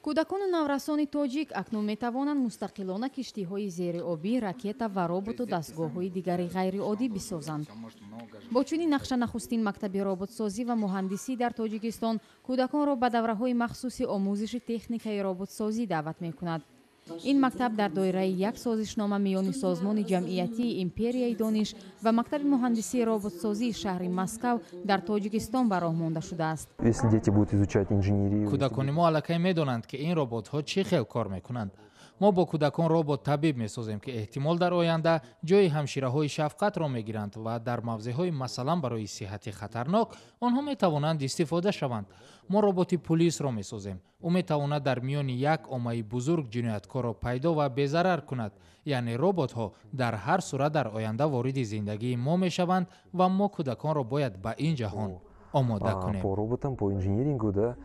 Кӯдакону наврасони тоҷик акнун метавонанд мустақилона киштиҳои зериобӣ, ракета ва роботу дастгоҳҳои дигари ғайриоддӣ бисозанд. Бо чунин нақша нахустин мактаби роботсозӣ ва муҳандисӣ дар Тоҷикистон кӯдаконро ба давраҳои махсуси омӯзиши техникаи роботсозӣ даъват мекунад. Ин мактаб дар доираи як созишнома миёни созмони ҷамъиятии «Империяи дониш» ва мактаби муҳандисии роботсозии шаҳри Москав дар Тоҷикистон ба роҳ монда шудааст. Если дети будут изучать инженерию. Кӯдакони мо аллакай медонанд, ки ин роботҳо чӣ хел кор мекунанд. Мо бо кӯдакон робот табиб месозем, ки эҳтимол дар оянда ҷои ҳамшираҳои шафқатро мегиранд ва дар мавзеъҳои, масалан, барои сиҳатӣ хатарнок онҳо метавонанд истифода шаванд. Мо роботи пулисро месозем. Ӯ метавонад дар миёни як оммаи бузург ҷинояткорро пайдо ва безарар кунад. Яъне роботҳо дар ҳар сурат дар оянда вориди зиндагии мо мешаванд ва мо кӯдаконро бояд ба ин ҷаҳон омода кунем. По роботам, по инжинирингу, да,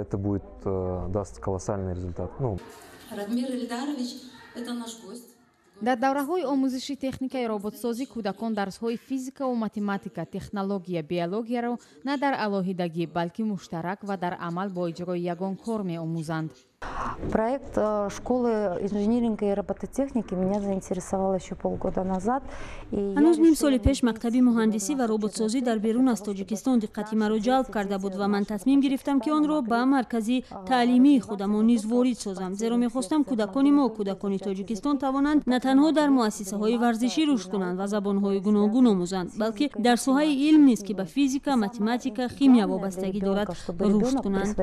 это будет, даст колоссальный результат. Ну, Радмир Ильдарович – это наш гость. Дар давраҳои омӯзиши техникаи роботсозӣ кӯдакон дарсҳои физикаву математика, технология, биологияро на дар алоҳидагӣ, балки муштарак ва дар амал бо иҷрои ягон кор меомӯзанд. Проект школы инжиниринга и робототехники меня заинтересовал еще полгода назад. Ҳанӯз ним соли пеш мактаби муҳандисӣ ва роботсозӣ дар берун аз Тоҷикистон диққати маро ҷалб карда буд ва ман тасмим гирифтам, ки онро ба маркази таълимии худамон низ ворид созам, зеро мехостам кӯдакони мо, кӯдакони Тоҷикистон, тавонанд на танҳо дар муассисаҳои варзишӣ рушд кунанд ва забонҳои гуногун омӯзанд, балки дар соҳаи илм низ, ки ба физика, математика, химия вобастагӣ дорад, рушд кунанд.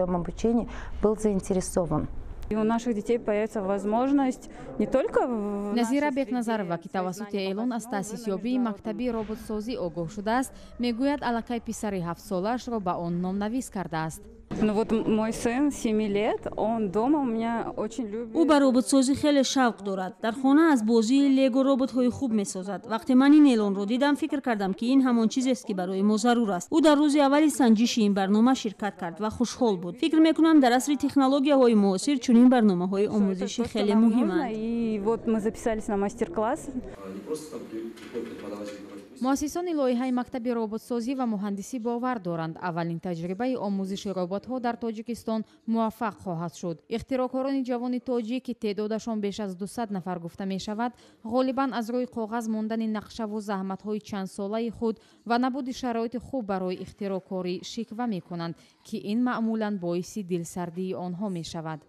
Был заинтересован. И у наших детей появится возможность не только. Назира Бекназарова, ки тавассути эълон аз таъсисёбии мактаби роботсозӣ огоҳ шудааст, мегӯяд, аллакай писари 7-солаашро ба он номнавис кардааст. Ну вот мой сын 7 лет, он дома у меня очень любит. Ӯ ба роботсозӣ хеле шавқ дорад. Дар хона аз бозии лего роботҳои хуб месозад. Вақте ман ин эълонро дидам, фикр кардам, ки ин ҳамон чизест, ки барои мо зарур аст. Ӯ дар рӯзи аввали санҷиши ин барнома ширкат кард ва хушҳол буд. Фикр мекунам, дар асри технологияҳои муосир чунин барномаҳои омӯзишӣ хеле муҳиманд. И вот мы записались на мастер-класс. Муассисони лоиҳаи мактаби роботсозӣ ва муҳандисӣ бовар доранд, аввалин таҷрибаи омӯзиши роботҳо дар Тоҷикистон муваффақ хоҳад шуд. Ихтироъкорони ҷавони тоҷик, ки теъдодашон беш аз 200 нафар гуфта мешавад, ғолибан аз рӯи коғаз мондани нақшаву заҳматҳои чандсолаи худ ва набуди шароити хуб барои ихтироъкорӣ шиква мекунанд, ки ин маъмулан боиси дилсардии онҳо мешавад.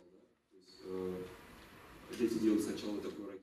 Дети делают сначала такую